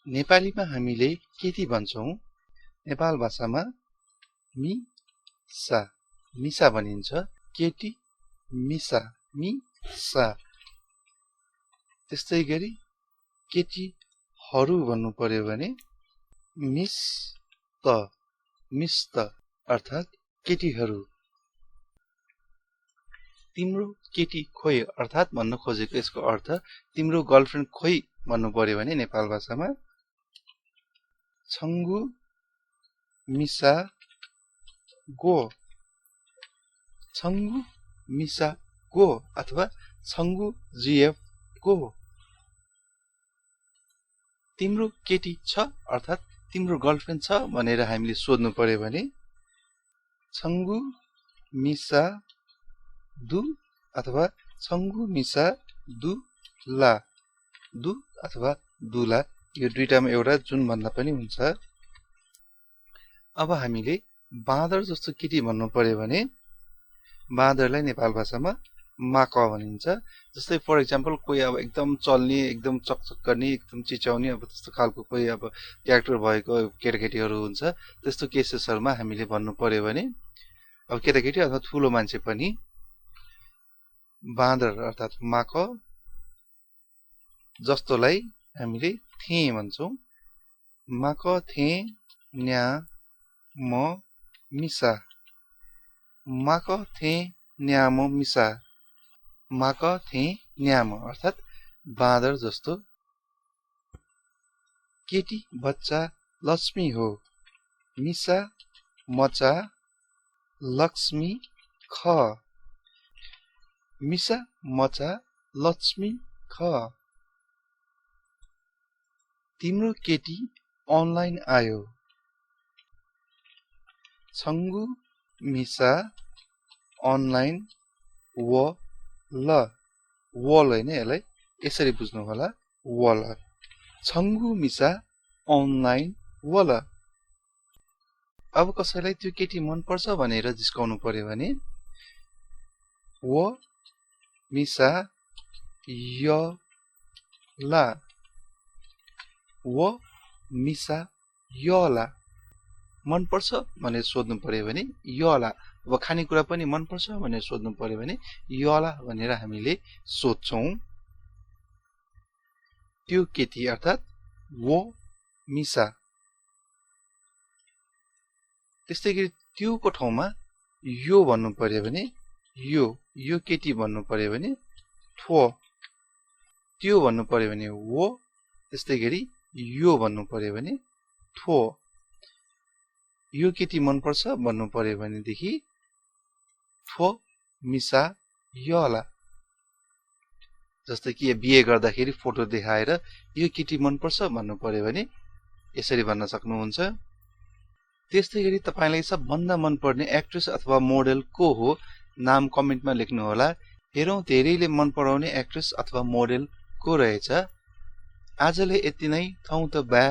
नेपालीमा हामीले केटी भन्छौं नेपाल भाषामा मिसा मिसा भनिन्छ केटी मिसा मिसा त्यस्तै गरी केटीहरू भन्नु पर्यो भने मिस्त अर्थात केटीहरू तिम्रो केटी खोइ अर्थात भन्न खोजेको यसको अर्थ तिम्रो गर्लफ्रेन्ड खोइ भन्नु पर्यो भने नेपाल भाषामा छंगु मिसा गो छंगु मिसा गो अथवा छंगु जीएफ गो तिम्रो केटी छ अर्थात तिम्रो गर्लफ्रेन्ड छ भनेर हामीले सोध्नु पर्यो भने छंगु मिसा दु अथवा छंगु मिसा दुला दु अथवा दुला यो दुईटामा एउटा जुन भन्दा पनि हुन्छ अब हामीले बाँदर जस्तो केटी भन्नु पर्यो भने बाँदरलाई नेपाल भाषामा माक भनिन्छ जस्तै फर एक्जाम्पल कोही अब एकदम चल्ने एकदम चकचक गर्ने एकदम चिच्याउने अब त्यस्तो खालको कोही अब क्यारेक्टर भएको केटाकेटीहरू हुन्छ त्यस्तो केसेसहरुमा हामीले भन्नु पर्यो भने अब केटाकेटी अथवा ठूलो मान्छे पनि बाँदर अर्थात माक जस्तोलाई हामीले थे भन्छौं माक थे न्या म मिसा माक थे न्याम मिसा माक थे न्याम अर्थात बाँदर जस्तो केटी बच्चा लक्ष्मी हो मिसा मचा लक्ष्मी ख मिसा मचा लक्ष्मी ख तिम्रो केटी अनलाइन आयो छंगु मिसा अनलाइन ल हैन यसलाई यसरी बुझ्नु होला वल छंगु मिसा अनलाइन वल अब कसैलाई त्यो केटी मन पर्छ भनेर जिस्काउनु पर्यो भने व मिसा य ला व मिसा यला मन पर्छ भनेर सोध्नु पर्यो भने यला अब खानेकुरा पनि मन पर्छ भनेर सोध्नु पर्यो भने यला भनेर हामीले सोध्छौं त्यो केटी अर्थात वो मिसा त्यस्तै गरी त्योको ठाउँमा यो भन्नु पर्यो भने यो केटी भन्नु पर्यो भने थो त्यो भन्नु पर्यो भने वो त्यस्तै गरी यो भन्नु पर्यो भने थो यो केटी मन पर्छ भन्नु पर्यो भने देखि थो मिसा यला जस्तै कि बिहे गर्दाखेरि फोटो देखाएर यो केटी मन पर्छ भन्नु पर्यो भने यसरी भन्न सक्नुहुन्छ त्यस्तै गरी तपाईलाई सबभन्दा मन पर्ने एक्ट्रेस अथवा मोडेल को हो नाम कमेन्टमा लेख्नु होला हेरौं धेरैले मन पराउने एक्ट्रेस अथवा मोडेल को रहेछ आजले यति नै थौ त बा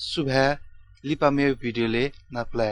सुभा लिपा मेरो भिडियोले नप्ला